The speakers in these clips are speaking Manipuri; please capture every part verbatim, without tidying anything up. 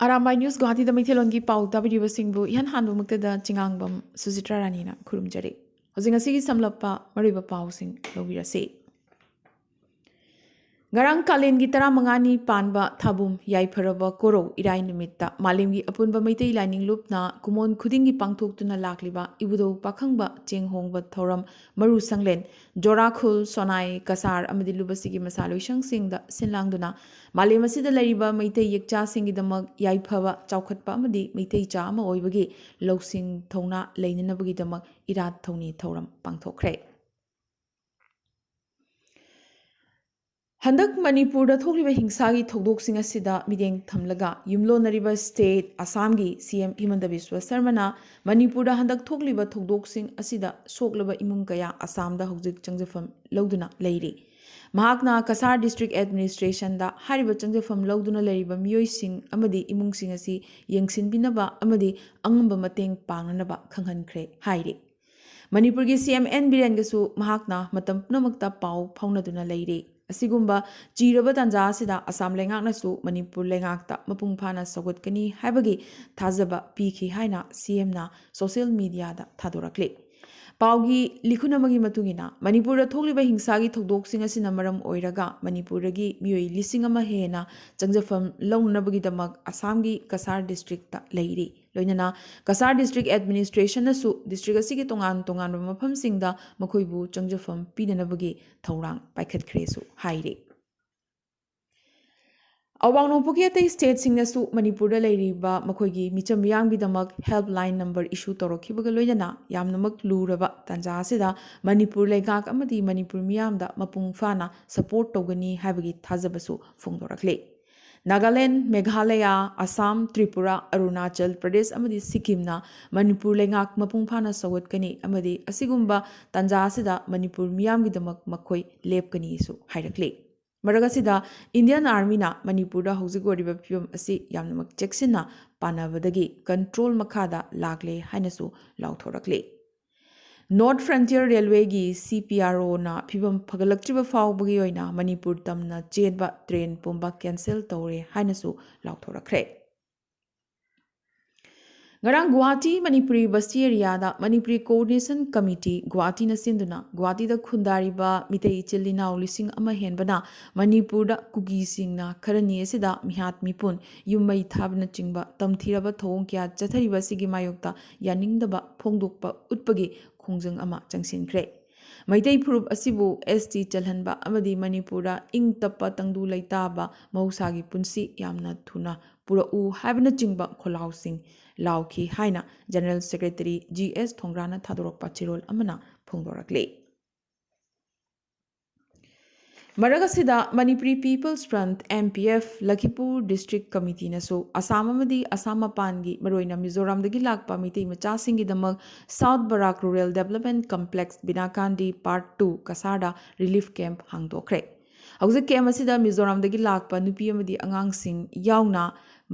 ꯑꯔꯥꯝꯕꯥꯏ ꯅ꯭ꯌꯨꯁ ꯒꯨꯋꯥꯍꯥꯇꯤꯗ ꯃꯩꯇꯩꯂꯣꯟꯒꯤ ꯄꯥꯎ ꯇꯥꯕꯤꯔꯤꯕꯁꯤꯡꯕꯨ ꯏꯍꯥꯟ ꯍꯥꯟꯕꯃꯛꯇꯗ ꯆꯤꯉꯥꯡꯕꯝ ꯁꯨꯖꯤꯇ꯭ꯔꯥ ꯔꯥꯅꯤꯅ ꯈꯨꯔꯨꯝꯖꯔꯤ꯫ ꯍꯧꯖꯤꯛ ꯉꯁꯤꯒꯤ ꯁꯝꯂꯞꯄ ꯃꯔꯨꯑꯣꯏꯕ ꯄꯥꯎꯁꯤꯡ ꯂꯧꯕꯤꯔꯁꯤ꯫ ꯉꯔꯥꯡ ꯀꯥꯂꯦꯟꯒꯤ ꯇꯔꯥꯃꯉꯥꯅꯤ ꯄꯥꯟꯕ ꯊꯥꯕꯨꯝ ꯌꯥꯏꯐꯔꯕ ꯀꯣꯔꯧ ꯏꯔꯥꯏ ꯅꯨꯃꯤꯠꯇ ꯃꯥꯂꯦꯝꯒꯤ ꯑꯄꯨꯟꯕ ꯃꯩꯇꯩ ꯂꯥꯏꯅꯤꯡ ꯂꯨꯞꯅ ꯀꯨꯝꯑꯣꯟ ꯈꯨꯗꯤꯡꯒꯤ ꯄꯥꯡꯊꯣꯛꯇꯨꯅ ꯂꯥꯛꯂꯤꯕ ꯏꯕꯨꯙꯧ ꯄꯥꯈꯪꯕ ꯆꯦꯡ ꯍꯣꯡꯕ ꯊꯧꯔꯝ ꯃꯔꯨ ꯁꯪꯂꯦꯟ, ꯖꯣꯔꯥꯈꯨꯜ, ꯁꯣꯅꯥꯏ, ꯀꯁꯥꯔ ꯑꯃꯗꯤ ꯂꯨꯕꯁꯤꯒꯤ ꯃꯁꯥ ꯂꯣꯏꯁꯪꯁꯤꯡꯗ ꯁꯤꯟ ꯂꯥꯡꯗꯨꯅ ꯃꯥꯂꯦꯝ ꯑꯁꯤꯗ ꯂꯩꯔꯤꯕ ꯃꯩꯇꯩ ꯌꯦꯛꯆꯥꯁꯤꯡꯒꯤꯗꯃꯛ ꯌꯥꯏꯐꯕ, ꯆꯥꯎꯈꯠꯄ ꯑꯃꯗꯤ ꯃꯩꯇꯩ ꯆꯥ ꯑꯃ ꯑꯣꯏꯕꯒꯤ ꯂꯧꯁꯤꯡ ꯊꯧꯅꯥ ꯂꯩꯅꯅꯕꯒꯤꯗꯃꯛ ꯏꯔꯥꯠ ꯊꯧꯅꯤ ꯊꯧꯔꯝ ꯄꯥꯡꯊꯣꯛꯈ꯭ꯔꯦ꯫ ꯍꯟꯗꯛ ꯃꯅꯤꯄꯨꯔꯗ ꯊꯣꯛꯂꯤꯕ ꯍꯤꯡꯁꯥꯒꯤ ꯊꯧꯗꯣꯛꯁꯤꯡ ꯑꯁꯤꯗ ꯃꯤꯠꯌꯦꯡ ꯊꯝꯂꯒ ꯌꯨꯝꯂꯣꯟꯅꯔꯤꯕ ꯁ꯭ꯇꯦꯠ ꯑꯁꯥꯝꯒꯤ ꯁꯤ ꯑꯦꯝ ꯍꯤꯃꯟꯇ ꯕꯤꯁ꯭ꯋ ꯁꯔꯃꯅ ꯃꯅꯤꯄꯨꯔꯗ ꯍꯟꯗꯛ ꯊꯣꯛꯂꯤꯕ ꯊꯧꯗꯣꯛꯁꯤꯡ ꯑꯁꯤꯗ ꯁꯣꯛꯂꯕ ꯏꯃꯨꯡ ꯀꯌꯥ ꯑꯁꯥꯝꯗ ꯍꯧꯖꯤꯛ ꯆꯪꯖꯐꯝ ꯂꯧꯗꯨꯅ ꯂꯩꯔꯤ꯫ ꯃꯍꯥꯛꯅ ꯀꯁꯥꯔ ꯗꯤꯁꯇ꯭ꯔꯤꯛ ꯑꯦꯗꯃꯤꯅꯤꯁꯇ꯭ꯔꯦꯁꯟꯗ ꯍꯥꯏꯔꯤꯕ ꯆꯪꯖꯐꯝ ꯂꯧꯗꯨꯅ ꯂꯩꯔꯤꯕ ꯃꯤꯑꯣꯏꯁꯤꯡ ꯑꯃꯗꯤ ꯏꯃꯨꯡꯁꯤꯡ ꯑꯁꯤ ꯌꯦꯡꯁꯤꯟꯕꯤꯅꯕ ꯑꯃꯗꯤ ꯑꯉꯝꯕ ꯃꯇꯦꯡ ꯄꯥꯡꯅꯅꯕ ꯈꯪꯍꯟꯈ꯭ꯔꯦ ꯍꯥꯏꯔꯤ꯫ ꯃꯅꯤꯄꯨꯔꯒꯤ ꯁꯤ ꯑꯦꯝ ꯑꯦꯟ ꯕꯤꯔꯦꯟꯒꯁꯨ ꯃꯍꯥꯛꯅ ꯃꯇꯝ ꯄꯨꯝꯅꯃꯛꯇ ꯄꯥꯎ ꯐꯥꯎꯅꯗꯨꯅ ꯂꯩꯔꯤ꯫ ꯑꯁꯤꯒꯨꯝꯕ ꯆꯤꯔꯕ ꯇꯥꯟꯖꯥ ꯑꯁꯤꯗ ꯑꯁꯥꯝ ꯂꯩꯉꯥꯛꯅꯁꯨ ꯃꯅꯤꯄꯨꯔ ꯂꯩꯉꯥꯛꯇ ꯃꯄꯨꯡ ꯐꯥꯅ ꯁꯧꯒꯠꯀꯅꯤ ꯍꯥꯏꯕꯒꯤ ꯊꯥꯖꯕ ꯄꯤꯈꯤ ꯍꯥꯏꯅ ꯁꯤ ꯑꯦꯝꯅ ꯁꯣꯁꯤꯌꯦꯜ ꯃꯤꯗꯤꯌꯥꯗ ꯊꯥꯗꯣꯔꯛꯂꯤ꯫ ꯄꯥꯎꯒꯤ ꯂꯤꯈꯨꯟ ꯑꯃꯒꯤ ꯃꯇꯨꯡ ꯏꯟꯅ, ꯃꯅꯤꯄꯨꯔꯗ ꯊꯣꯛꯂꯤꯕ ꯍꯤꯡꯁꯥꯒꯤ ꯊꯧꯗꯣꯛꯁꯤꯡ ꯑꯁꯤꯅ ꯃꯔꯝ ꯑꯣꯏꯔꯒ ꯃꯅꯤꯄꯨꯔꯗꯒꯤ ꯃꯤꯑꯣꯏ ꯂꯤꯁꯤꯡ ꯑꯃ ꯍꯦꯟꯅ ꯆꯪꯖꯐꯝ ꯂꯧꯅꯅꯕꯒꯤꯗꯃꯛ ꯑꯁꯥꯝꯒꯤ ꯀꯁꯥꯔ ꯗꯤꯁꯇ꯭ꯔꯤꯛꯇ ꯂꯩꯔꯤ꯫ ꯂꯣꯏꯅꯅ ꯀꯁꯥꯔ ꯗꯤꯁꯇ꯭ꯔꯤꯛ ꯑꯦꯗꯃꯤꯅꯤꯁꯇ꯭ꯔꯦꯁꯟꯅꯁꯨ ꯗꯤꯁꯇ꯭ꯔꯤꯛ ꯑꯁꯤꯒꯤ ꯇꯣꯉꯥꯟ ꯇꯣꯉꯥꯟꯕ ꯃꯐꯝꯁꯤꯡꯗ ꯃꯈꯣꯏꯕꯨ ꯆꯪꯖꯐꯝ ꯄꯤꯅꯅꯕꯒꯤ ꯊꯧꯔꯥꯡ ꯄꯥꯏꯈꯠꯈ꯭ꯔꯦꯁꯨ ꯍꯥꯏꯔꯤ꯫ ꯑꯋꯥꯡ ꯅꯣꯡꯄꯣꯛꯀꯤ ꯑꯇꯩ ꯁ꯭ꯇꯦꯠꯁꯤꯡꯅꯁꯨ ꯃꯅꯤꯄꯨꯔꯗ ꯂꯩꯔꯤꯕ ꯃꯈꯣꯏꯒꯤ ꯃꯤꯆꯝ ꯃꯤꯌꯥꯝꯒꯤꯗꯃꯛ ꯍꯦꯜꯞꯂꯥꯏꯟ ꯅꯝꯕꯔ ꯏꯁꯨ ꯇꯧꯔꯛꯈꯤꯕꯒ ꯂꯣꯏꯅꯅ ꯌꯥꯝꯅꯃꯛ ꯂꯨꯔꯕ ꯇꯥꯟꯖꯥ ꯑꯁꯤꯗ ꯃꯅꯤꯄꯨꯔ ꯂꯩꯉꯥꯛ ꯑꯃꯗꯤ ꯃꯅꯤꯄꯨꯔ ꯃꯤꯌꯥꯝꯗ ꯃꯄꯨꯡ ꯐꯥꯅ ꯁꯄꯣꯔꯠ ꯇꯧꯒꯅꯤ ꯍꯥꯏꯕꯒꯤ ꯊꯥꯖꯕꯁꯨ ꯐꯣꯡꯗꯣꯔꯛꯂꯤ꯫ ꯅꯥꯒꯥꯂꯦꯟ, ꯃꯦꯘꯥꯂꯌꯥ, ꯑꯁꯥꯝ, ꯇ꯭ꯔꯤꯄꯨꯔꯥ, ꯑꯔꯨꯅꯥꯆꯜ ꯄ꯭ꯔꯗꯦꯁ ꯑꯃꯗꯤ ꯁꯤꯛꯀꯤꯝꯅ ꯃꯅꯤꯄꯨꯔ ꯂꯩꯉꯥꯛ ꯃꯄꯨꯡ ꯐꯥꯅ ꯁꯧꯒꯠꯀꯅꯤ ꯑꯃꯗꯤ ꯑꯁꯤꯒꯨꯝꯕ ꯇꯥꯟꯖꯥ ꯑꯁꯤꯗ ꯃꯅꯤꯄꯨꯔ ꯃꯤꯌꯥꯝꯒꯤꯗꯃꯛ ꯃꯈꯣꯏ ꯂꯦꯞꯀꯅꯤꯁꯨ ꯍꯥꯏꯔꯛꯂꯤ꯫ ꯃꯔꯛ ꯑꯁꯤꯗ ꯏꯟꯗꯤꯌꯟ ꯑꯥꯔꯃꯤꯅ ꯃꯅꯤꯄꯨꯔꯗ ꯍꯧꯖꯤꯛ ꯑꯣꯏꯔꯤꯕ ꯐꯤꯕꯝ ꯑꯁꯤ ꯌꯥꯝꯅꯃꯛ ꯆꯦꯛꯁꯤꯟꯅ ꯄꯥꯟꯅꯕꯗꯒꯤ ꯀꯟꯇ꯭ꯔꯣꯜ ꯃꯈꯥꯗ ꯂꯥꯛꯂꯦ ꯍꯥꯏꯅꯁꯨ ꯂꯥꯎꯊꯣꯔꯛꯂꯤ꯫ ꯅꯣꯔꯠ ꯐ꯭ꯔꯟꯇꯤꯌꯔ ꯔꯦꯜꯋꯦꯒꯤ ꯁꯤ ꯄꯤ ꯑꯥꯔ ꯑꯣꯅ ꯐꯤꯕꯝ ꯐꯒꯠꯂꯛꯇ꯭ꯔꯤꯕ ꯐꯥꯎꯕꯒꯤ ꯑꯣꯏꯅ ꯃꯅꯤꯄꯨꯔ ꯇꯝꯅ ꯆꯦꯟꯕ ꯇ꯭ꯔꯦꯟ ꯄꯨꯝꯕ ꯀꯦꯟꯁꯦꯜ ꯇꯧꯔꯦ ꯍꯥꯏꯅꯁꯨ ꯂꯥꯎꯊꯣꯔꯛꯈ꯭ꯔꯦ꯫ ꯉꯔꯥꯡ ꯒꯨꯋꯥꯍꯥꯇꯤ ꯃꯅꯤꯄꯨꯔꯤ ꯕꯁꯇꯤ ꯑꯦꯔꯤꯌꯥꯗ ꯃꯅꯤꯄꯨꯔꯤ ꯀꯣꯑꯣꯔꯗꯤꯅꯦꯁꯟ ꯀꯃꯤꯇꯤ ꯒꯨꯋꯥꯍꯥꯇꯤꯅ ꯁꯤꯟꯗꯨꯅ ꯒꯨꯋꯥꯍꯥꯇꯤꯗ ꯈꯨꯟꯗꯥꯔꯤꯕ ꯃꯤꯇꯩ ꯏꯆꯤꯜ ꯏꯅꯥꯎ ꯂꯤꯁꯤꯡ ꯑꯃ ꯍꯦꯟꯕꯅ ꯃꯅꯤꯄꯨꯔꯗ ꯀꯨꯀꯤꯁꯤꯡꯅ ꯈꯔꯅꯤ ꯑꯁꯤꯗ ꯃꯤꯍꯥꯠ ꯃꯤꯄꯨꯟ, ꯌꯨꯝ ꯃꯩ ꯊꯥꯕꯅꯆꯤꯡꯕ ꯇꯝꯊꯤꯔꯕ ꯊꯧꯑꯣꯡ ꯀꯌꯥ ꯆꯠꯊꯔꯤꯕ ꯑꯁꯤꯒꯤ ꯃꯥꯌꯣꯛꯇ ꯌꯥꯅꯤꯡꯗꯕ ꯐꯣꯡꯗꯣꯛꯄ ꯎꯠꯄꯒꯤ ꯈꯣꯡꯖꯪ ꯑꯃ ꯆꯪꯁꯤꯟꯈ꯭ꯔꯦ꯫ ꯃꯩꯇꯩ ꯐꯨꯔꯨꯞ ꯑꯁꯤꯕꯨ ꯑꯦꯁ ꯇꯤ ꯆꯜꯍꯟꯕ ꯑꯃꯗꯤ ꯃꯅꯤꯄꯨꯔꯗ ꯏꯪ ꯇꯞꯄ ꯇꯪꯗꯨ ꯂꯩꯇꯥꯕ ꯃꯍꯧꯁꯥꯒꯤ ꯄꯨꯟꯁꯤ ꯌꯥꯝꯅ ꯊꯨꯅ ꯄꯨꯔꯛꯎ ꯍꯥꯏꯕꯅꯆꯤꯡꯕ ꯈꯣꯜꯂꯥꯎꯁꯤꯡ ꯂꯥꯎꯈꯤ ꯍꯥꯏꯅ ꯖꯦꯅꯔꯦꯜ ꯁꯦꯀ꯭ꯔꯦꯇꯔꯤ ꯖꯤ ꯑꯦꯁ ꯊꯣꯡꯒ꯭ꯔꯥꯅ ꯊꯥꯗꯣꯔꯛꯄ ꯆꯦꯔꯣꯜ ꯑꯃꯅ ꯐꯣꯡꯗꯣꯔꯛꯂꯤ꯫ ꯃꯔꯛ ꯑꯁꯤꯗ Manipuri people's front, M P F, Lakhipur district ꯀꯃꯤꯇꯤꯅꯁꯨ ꯑꯁꯥꯝ ꯑꯃꯗꯤ ꯑꯁꯥꯝ ꯃꯄꯥꯟꯒꯤ, ꯃꯔꯨꯑꯣꯏꯅ ꯃꯤꯖꯣꯔꯥꯝꯗꯒꯤ ꯂꯥꯛꯄ ꯃꯤꯇꯩ ꯃꯆꯥꯁꯤꯡꯒꯤꯗꯃꯛ south Barak rural development complex, Binakandi part two ꯀꯁꯥꯔꯗ ꯔꯤꯂꯤꯐ ꯀꯦꯝꯞ ꯍꯥꯡꯗꯣꯛꯈ꯭ꯔꯦ꯫ ꯍꯧꯖꯤꯛ ꯀꯦꯝꯞ ꯑꯁꯤꯗ ꯃꯤꯖꯣꯔꯥꯝꯗꯒꯤ ꯂꯥꯛꯄ ꯅꯨꯄꯤ ꯑꯃꯗꯤ ꯑꯉꯥꯡꯁꯤꯡ ꯌꯥꯎꯅ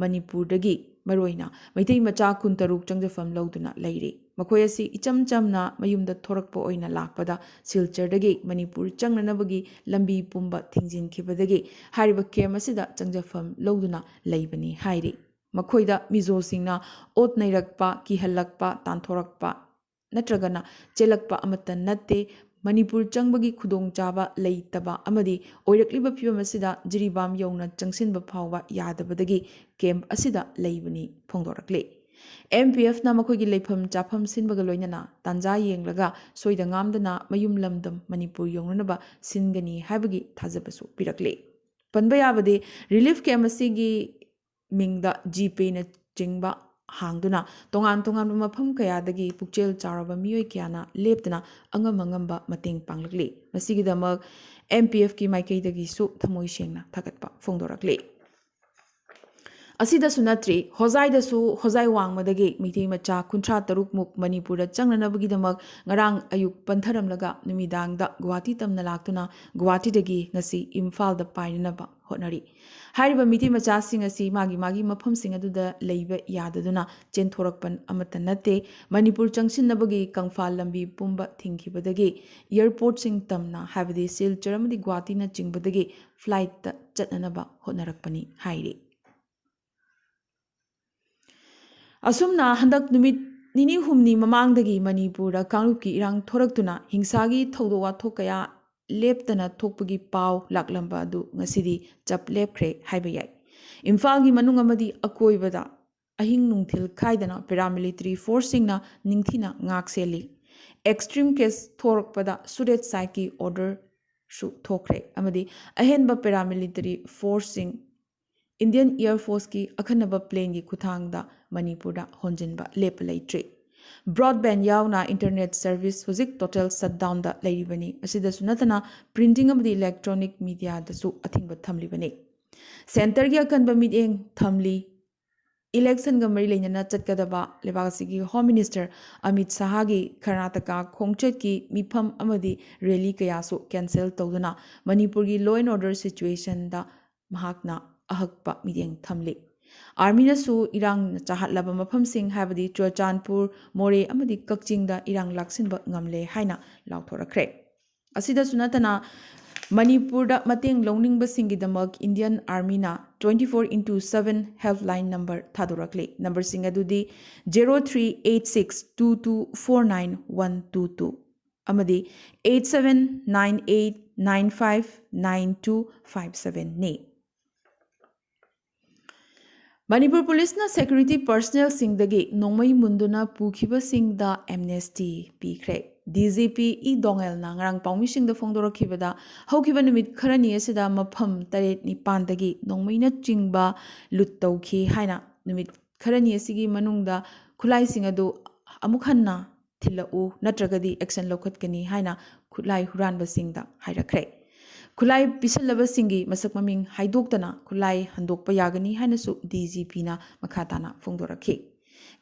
ꯃꯅꯤꯄꯨꯔꯗꯒꯤ ꯃꯔꯨꯑꯣꯏꯅ ꯃꯩꯇꯩ ꯃꯆꯥ ꯀꯨꯟꯇꯔꯨꯛ ꯆꯪꯖꯐꯝ ꯂꯧꯗꯨꯅ ꯂꯩꯔꯤ꯫ ꯃꯈꯣꯏ ꯑꯁꯤ ꯏꯆꯝ ꯆꯝꯅ ꯃꯌꯨꯝꯗ ꯊꯣꯔꯛꯄ ꯑꯣꯏꯅ ꯂꯥꯛꯄꯗ ꯁꯤꯜꯆꯔꯗꯒꯤ ꯃꯅꯤꯄꯨꯔ ꯆꯪꯅꯅꯕꯒꯤ ꯂꯝꯕꯤ ꯄꯨꯝꯕ ꯊꯤꯡꯖꯤꯟꯈꯤꯕꯗꯒꯤ ꯍꯥꯏꯔꯤꯕ ꯀꯦꯝꯞ ꯑꯁꯤꯗ ꯆꯪꯖꯐꯝ ꯂꯧꯗꯨꯅ ꯂꯩꯕꯅꯤ ꯍꯥꯏꯔꯤ꯫ ꯃꯈꯣꯏꯗ ꯃꯤꯖꯣꯁꯤꯡꯅ ꯑꯣꯠ ꯅꯩꯔꯛꯄ, ꯀꯤꯍꯜꯂꯛꯄ, ꯇꯥꯟꯊꯣꯔꯛꯄ ꯅꯠꯇ꯭ꯔꯒꯅ ꯆꯦꯜꯂꯛꯄ ꯑꯃꯠꯇ ꯅꯠꯇꯦ꯫ ꯃꯅꯤꯄꯨꯔ ꯆꯪꯕꯒꯤ ꯈꯨꯗꯣꯡꯆꯥꯕ ꯂꯩꯇꯕ ꯑꯃꯗꯤ ꯑꯣꯏꯔꯛꯂꯤꯕ ꯐꯤꯕꯝ ꯑꯁꯤꯗ ꯖꯤꯔꯤꯕꯥꯝ ꯌꯧꯅ ꯆꯪꯁꯤꯟꯕ ꯐꯥꯎꯕ ꯌꯥꯗꯕꯗꯒꯤ ꯀꯦꯝꯞ ꯑꯁꯤꯗ ꯂꯩꯕꯅꯤ ꯐꯣꯡꯗꯣꯔꯛꯂꯤ꯫ ꯑꯦꯝ ꯄꯤ ꯑꯦꯐꯅ ꯃꯈꯣꯏꯒꯤ ꯂꯩꯐꯝ ꯆꯥꯐꯝ ꯁꯤꯟꯕꯒ ꯂꯣꯏꯅꯅ ꯇꯥꯟꯖꯥ ꯌꯦꯡꯂꯒ ꯁꯣꯏꯗ ꯉꯥꯝꯗꯅ ꯃꯌꯨꯝ ꯂꯝꯗꯝ ꯃꯅꯤꯄꯨꯔ ꯌꯧꯅꯅꯕ ꯁꯤꯟꯒꯅꯤ ꯍꯥꯏꯕꯒꯤ ꯊꯥꯖꯕꯁꯨ ꯄꯤꯔꯛꯂꯤ꯫ ꯄꯟꯕ ꯌꯥꯕꯗꯤ, ꯔꯤꯂꯤꯐ ꯀꯦꯝꯞ ꯑꯁꯤꯒꯤ ꯃꯤꯡꯗ ꯖꯤꯄꯦꯅꯆꯤꯡꯕ ꯍꯥꯡꯗꯨꯅ ꯇꯣꯉꯥꯟ ꯇꯣꯉꯥꯟꯕ ꯃꯐꯝ ꯀꯌꯥꯗꯒꯤ ꯄꯨꯛꯆꯦꯜ ꯆꯥꯎꯔꯕ ꯃꯤꯑꯣꯏ ꯀꯌꯥꯅ ꯂꯦꯞꯇꯅ ꯑꯉꯝ ꯑꯉꯝꯕ ꯃꯇꯦꯡ ꯄꯥꯡꯂꯛꯂꯤ꯫ ꯃꯁꯤꯒꯤꯗꯃꯛ ꯑꯦꯝ ꯄꯤ ꯑꯦꯐꯀꯤ ꯃꯥꯏꯀꯩꯗꯒꯤꯁꯨ ꯊꯃꯣꯏ ꯁꯦꯡꯅ ꯊꯥꯒꯠꯄ ꯐꯣꯡꯗꯣꯔꯛꯂꯤ꯫ ꯑꯁꯤꯗꯁꯨ ꯅꯠꯇ꯭ꯔꯤ, ꯍꯣꯖꯥꯏꯗꯁꯨ ꯍꯣꯖꯥꯏ ꯋꯥꯡꯃꯗꯒꯤ ꯃꯤꯇꯩ ꯃꯆꯥ ꯀꯨꯟꯊ꯭ꯔꯥ ꯇꯔꯨꯛ ꯃꯨꯛ ꯃꯅꯤꯄꯨꯔꯗ ꯆꯪꯅꯅꯕꯒꯤꯗꯃꯛ ꯉꯔꯥꯡ ꯑꯌꯨꯛ ꯄꯟꯊꯔꯝꯂꯒ ꯅꯨꯃꯤꯗꯥꯡꯗ ꯒꯨꯋꯥꯍꯥꯇꯤ ꯇꯝꯅ ꯂꯥꯛꯇꯨꯅ ꯒꯨꯋꯥꯍꯥꯇꯤꯗꯒꯤ ꯉꯁꯤ ꯏꯝꯐꯥꯜꯗ ꯄꯥꯏꯅꯅꯕ ꯍꯣꯠꯅꯔꯤ꯫ ꯍꯥꯏꯔꯤꯕ ꯃꯤꯇꯩ ꯃꯆꯥꯁꯤꯡ ꯑꯁꯤ ꯃꯥꯒꯤ ꯃꯥꯒꯤ ꯃꯐꯝꯁꯤꯡ ꯑꯗꯨꯗ ꯂꯩꯕ ꯌꯥꯗꯗꯨꯅ ꯆꯦꯟꯊꯣꯔꯛꯄ ꯑꯃꯠꯇ ꯅꯠꯇꯦ꯫ ꯃꯅꯤꯄꯨꯔ ꯆꯪꯁꯤꯟꯅꯕꯒꯤ ꯀꯪꯐꯥꯜ ꯂꯝꯕꯤ ꯄꯨꯝꯕ ꯊꯤꯡꯈꯤꯕꯗꯒꯤ ꯑꯦꯌꯔꯄꯣꯔꯠꯁꯤꯡ ꯇꯝꯅ, ꯍꯥꯏꯕꯗꯤ ꯁꯤꯜꯆꯔ ꯑꯃꯗꯤ ꯒꯨꯋꯥꯍꯥꯇꯤꯅꯆꯤꯡꯕꯗꯒꯤ ꯐ꯭ꯂꯥꯏꯠꯇ ꯆꯠꯅꯅꯕ ꯍꯣꯠꯅꯔꯛꯄꯅꯤ ꯍꯥꯏꯔꯤ꯫ ꯑꯁꯨꯝꯅ ꯍꯟꯗꯛ ꯅꯨꯃꯤꯠ ꯅꯤꯅꯤ ꯍꯨꯝꯅꯤ ꯃꯃꯥꯡꯗꯒꯤ ꯃꯅꯤꯄꯨꯔꯗ ꯀꯥꯡꯂꯨꯞꯀꯤ ꯏꯔꯥꯡ ꯊꯣꯔꯛꯇꯨꯅ ꯍꯤꯡꯁꯥꯒꯤ ꯊꯧꯗꯣꯛ ꯋꯥꯊꯣꯛ ꯀꯌꯥ ꯂꯦꯞꯇꯅ ꯊꯣꯛꯄꯒꯤ ꯄꯥꯎ ꯂꯥꯛꯂꯝꯕ ꯑꯗꯨ ꯉꯁꯤꯗꯤ ꯆꯞ ꯂꯦꯞꯈ꯭ꯔꯦ ꯍꯥꯏꯕ ꯌꯥꯏ꯫ ꯏꯝꯐꯥꯜꯒꯤ ꯃꯅꯨꯡ ꯑꯃꯗꯤ ꯑꯀꯣꯏꯕꯗ ꯑꯍꯤꯡ ꯅꯨꯡꯊꯤꯜ ꯈꯥꯏꯗꯅ paramilitary forceꯁꯤꯡꯅ ꯅꯤꯡꯊꯤꯅ ꯉꯥꯛ ꯁꯦꯜꯂꯤ꯫ Extreme case ꯊꯣꯔꯛꯄꯗ ꯁꯨꯔꯦꯠ ꯁꯥꯏꯠꯀꯤ orderꯁꯨ ꯊꯣꯛꯈ꯭ꯔꯦ ꯑꯃꯗꯤ ꯑꯍꯦꯟꯕ paramilitary forceꯁꯤꯡ Indian Air Forceꯀꯤ ꯑꯈꯟꯅꯕ planeꯒꯤ ꯈꯨꯠꯊꯥꯡꯗ ꯃꯅꯤꯄꯨꯔꯗ ꯍꯣꯟꯖꯤꯟꯕ ꯂꯦꯞꯄ ꯂꯩꯇ꯭ꯔꯤ꯫ Broadband ꯌꯥꯎꯅ internet service ꯍꯧꯖꯤꯛ total shutdownꯗ ꯂꯩꯔꯤꯕꯅꯤ꯫ ꯑꯁꯤꯗꯁꯨ ꯅꯠꯇꯅ printing ꯑꯃꯗꯤ electronic mediaꯗꯁꯨ ꯑꯊꯤꯡꯕ ꯊꯝꯂꯤꯕꯅꯤ꯫ Centreꯒꯤ ꯑꯀꯟꯕ ꯃꯤꯠꯌꯦꯡ ꯊꯝꯂꯤ꯫ Electionꯒ ꯃꯔꯤ ꯂꯩꯅꯅ ꯆꯠꯀꯗꯕ ꯂꯩꯕꯥꯛ ꯑꯁꯤꯒꯤ Home Minister ꯑꯃꯤꯠ ꯁꯍꯥꯒꯤ ꯀꯔꯅꯥꯇꯀꯥ ꯈꯣꯡꯆꯠꯀꯤ ꯃꯤꯐꯝ ꯑꯃꯗꯤ rally ꯀꯌꯥꯁꯨ cancel ꯇꯧꯗꯨꯅ ꯃꯅꯤꯄꯨꯔꯒꯤ law and order situationꯗ ꯃꯍꯥꯛꯅ ꯑꯍꯛꯄ ꯃꯤꯠꯌꯦꯡ ꯊꯝꯂꯤ꯫ Armyꯅꯁꯨ ꯏꯔꯥꯡꯅ ꯆꯥꯍꯠꯂꯕ ꯃꯐꯝꯁꯤꯡ ꯍꯥꯏꯕꯗꯤ ꯆꯨꯔꯆꯥꯟꯄꯨꯔ, ꯃꯣꯔꯦ ꯑꯃꯗꯤ ꯀꯛꯆꯤꯡꯗ ꯏꯔꯥꯡ ꯂꯥꯛꯁꯤꯟꯕ ꯉꯝꯂꯦ ꯍꯥꯏꯅ ꯂꯥꯎꯊꯣꯔꯛꯈ꯭ꯔꯦ꯫ ꯑꯁꯤꯗꯁꯨ ꯅꯠꯇꯅ ꯃꯅꯤꯄꯨꯔꯗ ꯃꯇꯦꯡ ꯂꯧꯅꯤꯡꯕꯁꯤꯡꯒꯤꯗꯃꯛ Indian Armyꯅ twenty four into seven helpline number ꯊꯥꯗꯣꯔꯛꯂꯤ꯫ Numberꯁꯤꯡ ꯑꯗꯨꯗꯤ zero three eight six two two four nine one two two ꯑꯃꯗꯤ eight seven nine eight nine five nine two five sevenꯅꯤ꯫ Manipur ꯄꯨꯂꯤꯁꯅ security personnelꯁꯤꯡꯗꯒꯤ ꯅꯣꯡꯃꯩ ꯃꯨꯟꯗꯨꯅ ꯄꯨꯈꯤꯕꯁꯤꯡꯗ amnesty ꯄꯤꯈ꯭ꯔꯦ꯫ DGP ꯏ ꯗꯣꯉꯦꯜꯅ ꯉꯔꯥꯡ ꯄꯥꯎꯃꯤꯁꯤꯡꯗ ꯐꯣꯡꯗꯣꯔꯛꯈꯤꯕꯗ, ꯍꯧꯈꯤꯕ ꯅꯨꯃꯤꯠ ꯈꯔꯅꯤ ꯑꯁꯤꯗ ꯃꯐꯝ ꯇꯔꯦꯠ ꯅꯤꯄꯥꯟꯗꯒꯤ ꯅꯣꯡꯃꯩꯅꯆꯤꯡꯕ loot ꯇꯧꯈꯤ ꯍꯥꯏꯅ, ꯅꯨꯃꯤꯠ ꯈꯔꯅꯤ ꯑꯁꯤꯒꯤ ꯃꯅꯨꯡꯗ ꯈꯨꯠꯂꯥꯏꯁꯤꯡ ꯑꯗꯨ ꯑꯃꯨꯛ ꯍꯟꯅ ꯊꯤꯜꯂꯛꯎ, ꯅꯠꯇ꯭ꯔꯒꯗꯤ action ꯂꯧꯈꯠꯀꯅꯤ ꯍꯥꯏꯅ ꯈꯨꯠꯂꯥꯏ ꯍꯨꯔꯥꯟꯕꯁꯤꯡꯗ ꯍꯥꯏꯔꯛꯈ꯭ꯔꯦ꯫ ꯈꯨꯠꯂꯥꯏ ꯄꯤꯁꯜꯂꯕꯁꯤꯡꯒꯤ ꯃꯁꯛ ꯃꯃꯤꯡ ꯍꯥꯏꯗꯣꯛꯇꯅ ꯈꯨꯠꯂꯥꯏ ꯍꯟꯗꯣꯛꯄ ꯌꯥꯒꯅꯤ ꯍꯥꯏꯅꯁꯨ DGPꯅ ꯃꯈꯥ ꯇꯥꯅ ꯐꯣꯡꯗꯣꯔꯛꯈꯤ꯫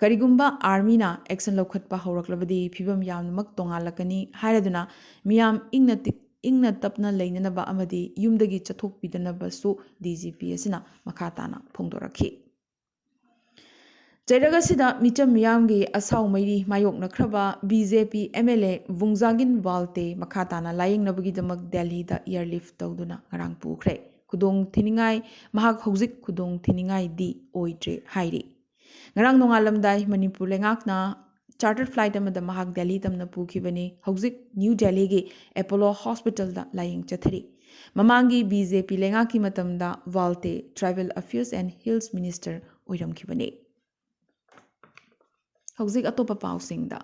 ꯀꯔꯤꯒꯨꯝꯕ Armyꯅ action ꯂꯧꯈꯠꯄ ꯍꯧꯔꯛꯂꯕꯗꯤ ꯐꯤꯕꯝ ꯌꯥꯝꯅꯃꯛ ꯇꯣꯉꯥꯜꯂꯛꯀꯅꯤ ꯍꯥꯏꯔꯗꯨꯅ ꯃꯤꯌꯥꯝ ꯏꯪꯅ ꯇꯤ-, ꯏꯪꯅ ꯇꯞꯅ ꯂꯩꯅꯅꯕ ꯑꯃꯗꯤ ꯌꯨꯝꯗꯒꯤ ꯆꯠꯊꯣꯛꯄꯤꯗꯅꯕꯁꯨ DGP ꯑꯁꯤꯅ ꯃꯈꯥ ꯇꯥꯅ ꯐꯣꯡꯗꯣꯔꯛꯈꯤ꯫ ꯆꯩꯔꯛ ꯑꯁꯤꯗ ꯃꯤꯆꯝ ꯃꯤꯌꯥꯝꯒꯤ ꯑꯁꯥꯎ ꯃꯩꯔꯤ ꯃꯥꯌꯣꯛꯅꯈ꯭ꯔꯕ BJP MLA ꯚꯨꯡꯖꯥꯒꯤꯟ ꯋꯥꯜꯇꯦ ꯃꯈꯥ ꯇꯥꯅ ꯂꯥꯌꯦꯡꯅꯕꯒꯤꯗꯃꯛ ꯗꯦꯜꯂꯤꯗ airlift ꯇꯧꯗꯨꯅ ꯉꯔꯥꯡ ꯄꯨꯈ꯭ꯔꯦ꯫ ꯈꯨꯗꯣꯡ ꯊꯤꯅꯤꯡꯉꯥꯏ, ꯃꯍꯥꯛ ꯍꯧꯖꯤꯛ ꯈꯨꯗꯣꯡ ꯊꯤꯅꯤꯡꯉꯥꯏꯗꯤ ꯑꯣꯏꯗ꯭ꯔꯦ ꯍꯥꯏꯔꯤ꯫ ꯉꯔꯥꯡ ꯅꯣꯡꯉꯥꯜꯂꯝꯗꯥꯏ ꯃꯅꯤꯄꯨꯔ ꯂꯩꯉꯥꯛꯅ chartered flight ꯑꯃꯗ ꯃꯍꯥꯛ ꯗꯦꯜꯂꯤ ꯇꯝꯅ ꯄꯨꯈꯤꯕꯅꯤ꯫ ꯍꯧꯖꯤꯛ ꯅ꯭ꯌꯨ ꯗꯦꯜꯂꯤꯒꯤ ꯑꯦꯄꯣꯂꯣ ꯍꯣꯁꯄꯤꯇꯥꯜꯗ ꯂꯥꯌꯦꯡ ꯆꯠꯊꯔꯤ꯫ ꯃꯃꯥꯡꯒꯤ ꯕꯤ ꯖꯦ ꯄꯤ ꯂꯩꯉꯥꯛꯀꯤ ꯃꯇꯝꯗ ꯋꯥꯜꯇꯦ Tribal Affairs and Hills Minister ꯑꯣꯏꯔꯝꯈꯤꯕꯅꯤ꯫ ꯍꯧꯖꯤꯛ ꯑꯇꯣꯞꯄ ꯄꯥꯎꯁꯤꯡꯗ꯫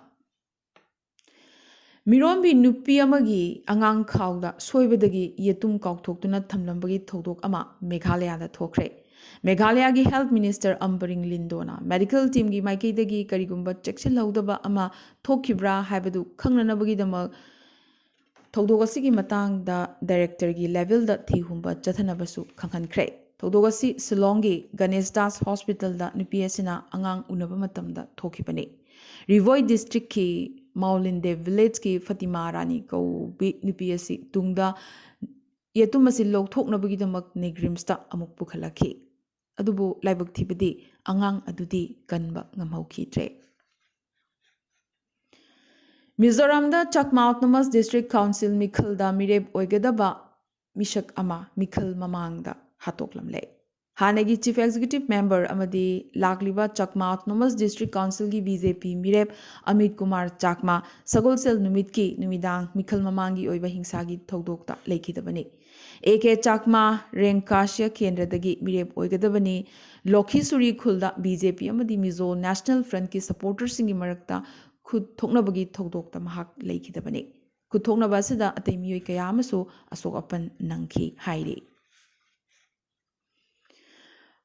ꯃꯤꯔꯣꯟꯕꯤ ꯅꯨꯄꯤ ꯑꯃꯒꯤ ꯑꯉꯥꯡ ꯈꯥꯎꯗ ꯁꯣꯏꯕꯗꯒꯤ ꯌꯦꯇꯨꯝ ꯀꯥꯎꯊꯣꯛꯇꯨꯅ ꯊꯝꯂꯝꯕꯒꯤ ꯊꯧꯗꯣꯛ ꯑꯃ ꯃꯦꯘꯥꯂꯌꯥꯗ ꯊꯣꯛꯈ꯭ꯔꯦ꯫ ꯃꯦꯘꯥꯂꯌꯥꯒꯤ Health Minister ꯑꯝꯕꯔꯤꯡ ꯂꯤꯟꯗꯣꯅ medical teamꯒꯤ ꯃꯥꯏꯀꯩꯗꯒꯤ ꯀꯔꯤꯒꯨꯝꯕ ꯆꯦꯛꯁꯤꯜꯍꯧꯗꯕ ꯑꯃ ꯊꯣꯛꯈꯤꯕ꯭ꯔꯥ ꯍꯥꯏꯕꯗꯨ ꯈꯪꯅꯅꯕꯒꯤꯗꯃꯛ ꯊꯧꯗꯣꯛ ꯑꯁꯤꯒꯤ ꯃꯇꯥꯡꯗ directorꯒꯤ levelꯗ ꯊꯤꯍꯨꯝꯕ ꯆꯠꯊꯅꯕꯁꯨ ꯈꯪꯍꯟꯈ꯭ꯔꯦ꯫ ꯊꯧꯗꯣꯛ ꯑꯁꯤ ꯁꯤꯂꯣꯡꯒꯤ ꯒꯅꯦꯁ ꯗꯥꯁ ꯍꯣꯁꯄꯤꯇꯥꯜꯗ ꯅꯨꯄꯤ ꯑꯁꯤꯅ ꯑꯉꯥꯡ ꯎꯅꯕ ꯃꯇꯝꯗ ꯊꯣꯛꯈꯤꯕꯅꯤ꯫ ꯔꯤꯚꯣꯏ districtꯀꯤ ꯃꯥꯎꯂꯤꯟꯗꯦ villageꯀꯤ ꯐꯇꯤꯃꯥ ꯔꯥꯅꯤ ꯀꯧꯕꯤ ꯅꯨꯄꯤ ꯑꯁꯤ ꯇꯨꯡꯗ ꯌꯦꯇꯨꯝ ꯑꯁꯤ ꯂꯧꯊꯣꯛꯅꯕꯒꯤꯗꯃꯛ ꯅꯤꯒ꯭ꯔꯤꯝꯁꯇ ꯑꯃꯨꯛ ꯄꯨꯈꯠꯂꯛꯈꯤ꯫ ꯑꯗꯨꯕꯨ ꯂꯥꯏꯕꯛ ꯊꯤꯕꯗꯤ ꯑꯉꯥꯡ ꯑꯗꯨꯗꯤ ꯀꯟꯕ ꯉꯝꯍꯧꯈꯤꯗ꯭ꯔꯦ꯫ ꯃꯤꯖꯣꯔꯥꯝꯗ ꯆꯛꯃꯥ Autonomous District Council ꯃꯤꯈꯜꯗ ꯃꯤꯔꯦꯞ ꯑꯣꯏꯒꯗꯕ ꯃꯤꯁꯛ ꯑꯃ ꯃꯤꯈꯜ ꯃꯃꯥꯡꯗ ꯍꯥꯠꯇꯣꯛꯂꯝꯂꯦ꯫ ꯍꯥꯟꯅꯒꯤ Chief Executive Member ꯑꯃꯗꯤ ꯂꯥꯛꯂꯤꯕ Chakma Autonomous District Councilꯒꯤ B J P ꯃꯤꯔꯦꯞ ꯑꯃꯤꯠ ꯀꯨꯃꯥꯔ ꯆꯥꯛꯃꯥ ꯁꯒꯣꯜꯁꯦꯜ ꯅꯨꯃꯤꯠꯀꯤ ꯅꯨꯃꯤꯗꯥꯡ ꯃꯤꯈꯜ ꯃꯃꯥꯡꯒꯤ ꯑꯣꯏꯕ ꯍꯤꯡꯁꯥꯒꯤ ꯊꯧꯗꯣꯛꯇ ꯂꯩꯈꯤꯗꯕꯅꯤ꯫ ꯑꯦ ꯀꯦ ꯆꯥꯛꯃꯥ ꯔꯦꯡꯀꯥꯁꯤꯌꯥ ꯀꯦꯟꯗ꯭ꯔꯗꯒꯤ ꯃꯤꯔꯦꯞ ꯑꯣꯏꯒꯗꯕꯅꯤ꯫ ꯂꯣꯈꯤꯁꯨꯔꯤ ꯈꯨꯜꯗ B J P ꯑꯃꯗꯤ Mizo National Frontꯀꯤ supporterꯁꯤꯡꯒꯤ ꯃꯔꯛꯇ ꯈꯨꯠ ꯊꯣꯛꯅꯕꯒꯤ ꯊꯧꯗꯣꯛꯇ ꯃꯍꯥꯛ ꯂꯩꯈꯤꯗꯕꯅꯤ꯫ ꯈꯨꯠ ꯊꯣꯛꯅꯕ ꯑꯁꯤꯗ ꯑꯇꯩ ꯃꯤꯑꯣꯏ ꯀꯌꯥ ꯑꯃꯁꯨ ꯑꯁꯣꯛ ꯑꯄꯟ ꯅꯪꯈꯤ ꯍꯥꯏꯔꯤ꯫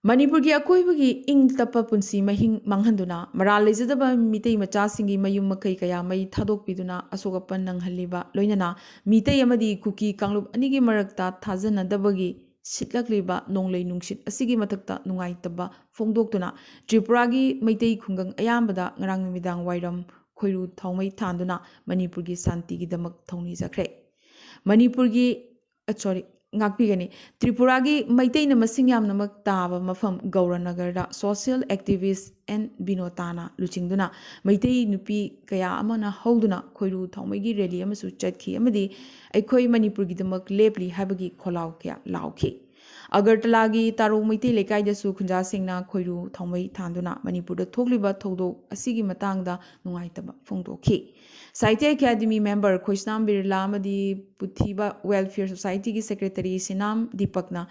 ꯃꯅꯤꯄꯨꯔꯒꯤ ꯑꯀꯣꯏꯕꯒꯤ ꯏꯪ ꯇꯞꯄ ꯄꯨꯟꯁꯤ ꯃꯍꯤꯡ ꯃꯥꯡꯍꯟꯗꯨꯅ ꯃꯔꯥꯜ ꯂꯩꯖꯗꯕ ꯃꯤꯇꯩ ꯃꯆꯥꯁꯤꯡꯒꯤ ꯃꯌꯨꯝ ꯃꯀꯩ ꯀꯌꯥ ꯃꯩ ꯊꯥꯗꯣꯛꯄꯤꯗꯨꯅ ꯑꯁꯣꯛ ꯑꯄꯟ ꯅꯪꯍꯜꯂꯤꯕ, ꯂꯣꯏꯅꯅ ꯃꯤꯇꯩ ꯑꯃꯗꯤ ꯀꯨꯀꯤ ꯀꯥꯡꯂꯨꯞ ꯑꯅꯤꯒꯤ ꯃꯔꯛꯇ ꯊꯥꯖꯅꯗꯕꯒꯤ ꯁꯤꯠꯂꯛꯂꯤꯕ ꯅꯣꯡꯂꯩ ꯅꯨꯡꯁꯤꯠ ꯑꯁꯤꯒꯤ ꯃꯊꯛꯇ ꯅꯨꯡꯉꯥꯏꯇꯕ ꯐꯣꯡꯗꯣꯛꯇꯨꯅ ꯇ꯭ꯔꯤꯄꯨꯔꯥꯒꯤ ꯃꯩꯇꯩ ꯈꯨꯡꯒꯪ ꯑꯌꯥꯝꯕꯗ ꯉꯔꯥꯡ ꯅꯨꯃꯤꯗꯥꯡ ꯋꯥꯏꯔꯝ ꯈꯣꯏꯔꯨ ꯊꯥꯎꯃꯩ ꯊꯥꯟꯗꯨꯅ ꯃꯅꯤꯄꯨꯔꯒꯤ ꯁꯥꯟꯇꯤꯒꯤꯗꯃꯛ ꯊꯧꯅꯤꯖꯈ꯭ꯔꯦ꯫ ꯃꯅꯤꯄꯨꯔꯒꯤ, ꯑ, sorry, ꯉꯥꯛꯄꯤꯒꯅꯤ꯫ ꯇ꯭ꯔꯤꯄꯨꯔꯥꯒꯤ ꯃꯩꯇꯩꯅ ꯃꯁꯤꯡ ꯌꯥꯝꯅꯃꯛ ꯇꯥꯕ ꯃꯐꯝ ꯒꯧꯔꯅꯒꯔꯗ social activist ꯑꯦꯟ ꯕꯤꯅꯣꯇꯥꯅ ꯂꯨꯆꯤꯡꯗꯨꯅ ꯃꯩꯇꯩ ꯅꯨꯄꯤ ꯀꯌꯥ ꯑꯃꯅ ꯍꯧꯗꯨꯅ ꯈꯣꯏꯔꯨ ꯊꯥꯎꯃꯩꯒꯤ rally ꯑꯃꯁꯨ ꯆꯠꯈꯤ ꯑꯃꯗꯤ "ꯑꯩꯈꯣꯏ ꯃꯅꯤꯄꯨꯔꯒꯤꯗꯃꯛ ꯂꯦꯞꯂꯤ" ꯍꯥꯏꯕꯒꯤ ꯈꯣꯜꯂꯥꯎ ꯀꯌꯥ ꯂꯥꯎꯈꯤ꯫ ꯑꯒꯔꯇꯂꯥꯒꯤ ꯇꯥꯔꯣ ꯃꯩꯇꯩ ꯂꯩꯀꯥꯏꯗꯁꯨ ꯈꯨꯟꯖꯥꯁꯤꯡꯅ ꯈꯣꯏꯔꯨ ꯊꯥꯎꯃꯩ ꯊꯥꯟꯗꯨꯅ ꯃꯅꯤꯄꯨꯔꯗ ꯊꯣꯛꯂꯤꯕ ꯊꯧꯗꯣꯛ ꯑꯁꯤꯒꯤ ꯃꯇꯥꯡꯗ ꯅꯨꯡꯉꯥꯏꯇꯕ ꯐꯣꯡꯗꯣꯛꯈꯤ꯫ ꯁꯥꯍꯤꯇ꯭ꯌ ꯑꯦꯀꯥꯗꯃꯤ ꯃꯦꯝꯕꯔ ꯈꯣꯏꯁꯅꯥꯝ ꯕꯤꯔꯂꯥ ꯑꯃꯗꯤ ꯄꯨꯊꯤꯕ ꯋꯦꯜꯐꯤꯌꯔ ꯁꯣꯁꯥꯏꯇꯤꯒꯤ ꯁꯦꯀ꯭ꯔꯦꯇꯔꯤ ꯁꯤꯅꯥꯝ ꯗꯤꯄꯛꯅ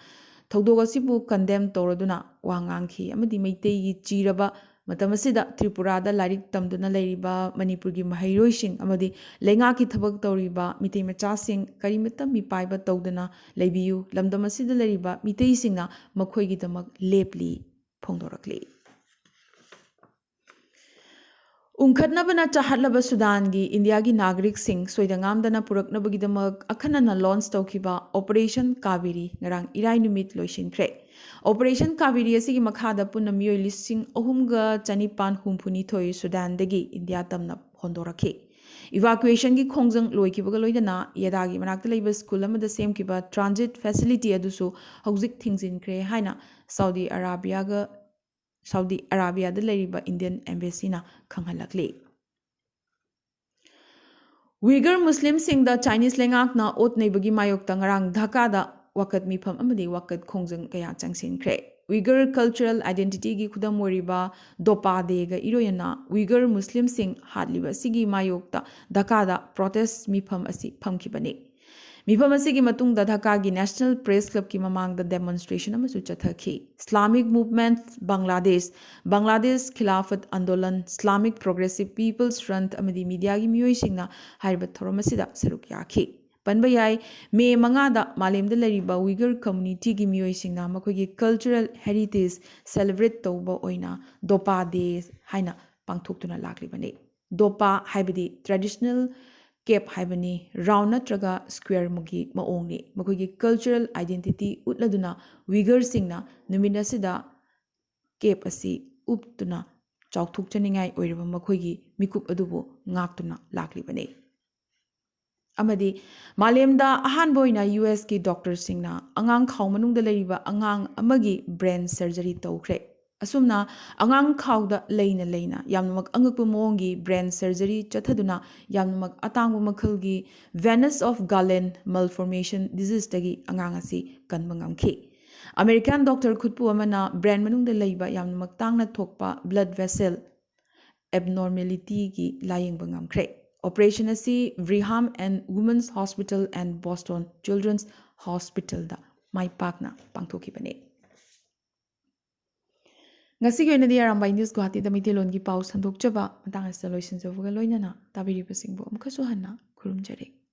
ꯊꯧꯗꯣꯛ ꯑꯁꯤꯕꯨ ꯀꯟꯗꯦꯝ ꯇꯧꯔꯗꯨꯅ ꯋꯥ ꯉꯥꯡꯈꯤ ꯑꯃꯗꯤ ꯃꯩꯇꯩꯒꯤ ꯆꯤꯔꯕ ꯃꯇꯝ ꯑꯁꯤꯗ ꯇ꯭ꯔꯤꯄꯨꯔꯥꯗ ꯂꯥꯏꯔꯤꯛ ꯇꯝꯗꯨꯅ ꯂꯩꯔꯤꯕ ꯃꯅꯤꯄꯨꯔꯒꯤ ꯃꯍꯩꯔꯣꯏꯁꯤꯡ ꯑꯃꯗꯤ ꯂꯩꯉꯥꯛꯀꯤ ꯊꯕꯛ ꯇꯧꯔꯤꯕ ꯃꯤꯇꯩ ꯃꯆꯥꯁꯤꯡ ꯀꯔꯤꯃꯠꯇ ꯃꯤꯄꯥꯏꯕ ꯇꯧꯗꯅ ꯂꯩꯕꯤꯌꯨ, ꯂꯝꯗꯝ ꯑꯁꯤꯗ ꯂꯩꯔꯤꯕ ꯃꯤꯇꯩꯁꯤꯡꯅ ꯃꯈꯣꯏꯒꯤꯗꯃꯛ ꯂꯦꯞꯂꯤ ꯐꯣꯡꯗꯣꯔꯛꯂꯤ꯫ ꯎꯪꯈꯠꯅꯕꯅ ꯆꯥꯍꯠꯂꯕ ꯁꯨꯗꯥꯟꯒꯤ ꯏꯟꯗꯤꯌꯥꯒꯤ ꯅꯥꯒꯔꯤꯛꯁꯤꯡ ꯁꯣꯏꯗ ꯉꯥꯝꯗꯅ ꯄꯨꯔꯛꯅꯕꯒꯤꯗꯃꯛ ꯑꯈꯟꯅꯅ ꯂꯣꯟꯆ ꯇꯧꯈꯤꯕ ꯑꯣꯄꯔꯦꯁꯟ ꯀꯥꯕꯦꯔꯤ ꯉꯔꯥꯡ ꯏꯔꯥꯏ ꯅꯨꯃꯤꯠ ꯂꯣꯏꯁꯤꯟꯈ꯭ꯔꯦ꯫ ꯑꯣꯄꯔꯦꯁꯟ ꯀꯥꯕꯦꯔꯤ ꯑꯁꯤꯒꯤ ꯃꯈꯥꯗ ꯄꯨꯟꯅ ꯃꯤꯑꯣꯏ ꯂꯤꯁꯤꯡ ꯑꯍꯨꯝꯒ ꯆꯅꯤꯄꯥꯟ ꯍꯨꯝꯐꯨꯅꯤꯊꯣꯏ ꯁꯨꯗꯥꯟꯗꯒꯤ ꯏꯟꯗꯤꯌꯥ ꯇꯝꯅ ꯍꯣꯟꯗꯣꯔꯛꯈꯤ꯫ ꯏꯚꯥꯀ꯭ꯌꯨꯌꯦꯁꯟꯒꯤ ꯈꯣꯡꯖꯪ ꯂꯣꯏꯈꯤꯕꯒ ꯂꯣꯏꯅꯅ ꯌꯦꯗꯥꯒꯤ ꯃꯅꯥꯛꯇ ꯂꯩꯕ ꯁ꯭ꯀꯨꯜ ꯑꯃꯗ ꯁꯦꯝꯈꯤꯕ ꯇ꯭ꯔꯥꯟꯖꯤꯠ ꯐꯦꯁꯤꯂꯤꯇꯤ ꯑꯗꯨꯁꯨ ꯍꯧꯖꯤꯛ ꯊꯤꯡꯖꯤꯟꯈ꯭ꯔꯦ ꯍꯥꯏꯅ ꯁꯥꯎꯗꯤ ꯑꯔꯥꯕꯤꯌꯥꯒ, ꯁꯥꯎꯗꯤ ꯑꯔꯥꯕꯤꯌꯥꯗ ꯂꯩꯔꯤꯕ ꯏꯟꯗꯤꯌꯟ ꯑꯦꯝꯕꯦꯁꯤꯅ ꯈꯪꯍꯜꯂꯛꯂꯤ꯫ ꯋꯤꯒꯔ ꯃꯨꯁꯂꯤꯝꯁꯤꯡꯗ ꯆꯥꯏꯅꯤꯁ ꯂꯩꯉꯥꯛꯅ ꯑꯣꯠ ꯅꯩꯕꯒꯤ ꯃꯥꯌꯣꯛꯇ ꯉꯔꯥꯡ ꯙꯥꯀꯥꯗ ꯋꯥꯀꯠ ꯃꯤꯐꯝ ꯑꯃꯗꯤ ꯋꯥꯀꯠ ꯈꯣꯡꯖꯪ ꯀꯌꯥ ꯆꯪꯁꯤꯟꯈ꯭ꯔꯦ꯫ ꯋꯤꯒꯔ ꯀꯜꯆꯔꯦꯜ ꯑꯥꯏꯗꯦꯟꯇꯤꯇꯤꯒꯤ ꯈꯨꯗꯝ ꯑꯣꯏꯔꯤꯕ ꯗꯣꯄꯥ ꯗꯦꯒ ꯏꯔꯣꯏꯅꯅ ꯋꯤꯒꯔ ꯃꯨꯁꯂꯤꯝꯁꯤꯡ ꯍꯥꯠꯂꯤꯕ ꯑꯁꯤꯒꯤ ꯃꯥꯌꯣꯛꯇ ꯙꯥꯀꯥꯗ ꯄ꯭ꯔꯣꯇꯦꯁ ꯃꯤꯐꯝ ꯑꯁꯤ ꯐꯝꯈꯤꯕꯅꯤ꯫ ꯃꯤꯐꯝ ꯑꯁꯤꯒꯤ ꯃꯇꯨꯡꯗ ꯙꯥꯀꯥꯒꯤ ꯅꯦꯁꯅꯦꯜ ꯄ꯭ꯔꯦꯁ ꯀ꯭ꯂꯕꯀꯤ ꯃꯃꯥꯡꯗ ꯗꯦꯃꯣꯟꯁꯇ꯭ꯔꯦꯁꯟ ꯑꯃꯁꯨ ꯆꯠꯊꯈꯤ꯫ Islamic movement Bangladesh, Bangladesh Khilafat Andolan, Islamic progressive people's front ꯑꯃꯗꯤ ꯃꯤꯗꯤꯌꯥꯒꯤ ꯃꯤꯑꯣꯏꯁꯤꯡꯅ ꯍꯥꯏꯔꯤꯕ ꯊꯧꯔꯝ ꯑꯁꯤꯗ ꯁꯔꯨꯛ ꯌꯥꯈꯤ꯫ ꯄꯟꯕ ꯌꯥꯏ, ꯃꯦ ꯃꯉꯥꯗ ꯃꯥꯂꯦꯝꯗ ꯂꯩꯔꯤꯕ ꯋꯤꯒꯔ ꯀꯝꯃ꯭ꯌꯨꯅꯤꯇꯤꯒꯤ ꯃꯤꯑꯣꯏꯁꯤꯡꯅ ꯃꯈꯣꯏꯒꯤ ꯀꯜꯆꯔꯦꯜ ꯍꯦꯔꯤꯇꯦꯖ ꯁꯦꯂꯦꯕ꯭ꯔꯦꯠ ꯇꯧꯕ ꯑꯣꯏꯅ ꯗꯣꯄꯥ ꯗꯦ ꯍꯥꯏꯅ ꯄꯥꯡꯊꯣꯛꯇꯨꯅ ꯂꯥꯛꯂꯤꯕꯅꯤ꯫ ꯗꯣꯄꯥ ꯍꯥꯏꯕꯗꯤ ꯇ꯭ꯔꯦꯗꯤꯁꯅꯦꯜ ꯀꯦꯞ ꯍꯥꯏꯕꯅꯤ, ꯔꯥꯎꯟ ꯅꯠꯇ꯭ꯔꯒ ꯁ꯭ꯀ꯭ꯋꯦꯔꯃꯨꯛꯀꯤ ꯃꯑꯣꯡꯅꯤ꯫ ꯃꯈꯣꯏꯒꯤ ꯀꯜꯆꯔꯦꯜ ꯑꯥꯏꯗꯦꯟꯇꯤꯇꯤ ꯎꯠꯂꯗꯨꯅ ꯋꯤꯒꯔꯁꯤꯡꯅ ꯅꯨꯃꯤꯠ ꯑꯁꯤꯗ ꯀꯦꯞ ꯑꯁꯤ ꯎꯞꯇꯨꯅ ꯆꯥꯎꯊꯣꯛꯆꯅꯤꯡꯉꯥꯏ ꯑꯣꯏꯔꯕ ꯃꯈꯣꯏꯒꯤ ꯃꯤꯀꯨꯞ ꯑꯗꯨꯕꯨ ꯉꯥꯛꯇꯨꯅ ꯂꯥꯛꯂꯤꯕꯅꯤ꯫ ꯑꯃꯗꯤ ꯃꯥꯂꯦꯝꯗ ꯑꯍꯥꯟꯕ ꯑꯣꯏꯅ ꯌꯨ ꯑꯦꯁꯀꯤ ꯗꯣꯛꯇꯔꯁꯤꯡꯅ ꯑꯉꯥꯡ ꯈꯥꯎ ꯃꯅꯨꯡꯗ ꯂꯩꯔꯤꯕ ꯑꯉꯥꯡ ꯑꯃꯒꯤ ꯕ꯭ꯔꯦꯟ ꯁꯔꯖꯔꯤ ꯇꯧꯈ꯭ꯔꯦ꯫ ꯑꯁꯨꯝꯅ ꯑꯉꯥꯡ ꯈꯥꯎꯗ ꯂꯩꯅ ꯂꯩꯅ ꯌꯥꯝꯅꯃꯛ ꯑꯉꯛꯄ ꯃꯑꯣꯡꯒꯤ ꯕ꯭ꯔꯦꯟ ꯁꯔꯖꯔꯤ ꯆꯠꯊꯗꯨꯅ ꯌꯥꯝꯅꯃꯛ ꯑꯇꯥꯡꯕ ꯃꯈꯜꯒꯤ venous of Galen malformation diseaseꯇꯒꯤ ꯑꯉꯥꯡ ꯑꯁꯤ ꯀꯟꯕ ꯉꯝꯈꯤ꯫ ꯑꯃꯦꯔꯤꯀꯥꯟ ꯗꯣꯛꯇꯔ ꯈꯨꯠꯄꯨ ꯑꯃꯅ ꯕ꯭ꯔꯦꯟ ꯃꯅꯨꯡꯗ ꯂꯩꯕ ꯌꯥꯝꯅ ꯃꯇꯥꯡꯅ ꯊꯣꯛꯄ ꯕ꯭ꯂꯗ ꯚꯦꯁꯦꯜ ꯑꯦꯕꯅꯣꯔꯃꯦꯂꯤꯇꯤꯒꯤ ꯂꯥꯌꯦꯡꯕ ꯉꯝꯈ꯭ꯔꯦ꯫ ꯑꯣꯄꯔꯦꯁꯟ ꯑꯁꯤ Brigham and Women's Hospital and Boston Children's Hospitalꯗ ꯃꯥꯏ ꯄꯥꯛꯅ ꯄꯥꯡꯊꯣꯛꯈꯤꯕꯅꯤ꯫ ꯉꯁꯤꯒꯤ ꯑꯣꯏꯅꯗꯤ ꯑꯔꯥꯝꯕꯥꯏ ꯅ꯭ꯌꯨꯁ ꯒꯨꯋꯥꯍꯥꯇꯤꯗ ꯃꯩꯇꯩꯂꯣꯟꯒꯤ ꯄꯥꯎ ꯁꯟꯗꯣꯛꯆꯕ ꯃꯇꯥꯡ ꯑꯁꯤꯗ ꯂꯣꯏꯁꯤꯟꯖꯕꯒ ꯂꯣꯏꯅꯅ ꯇꯥꯕꯤꯔꯤꯕꯁꯤꯡꯕꯨ ꯑꯃꯨꯛꯀꯁꯨ ꯍꯟꯅ ꯈꯨꯔꯨꯝꯖꯔꯤ꯫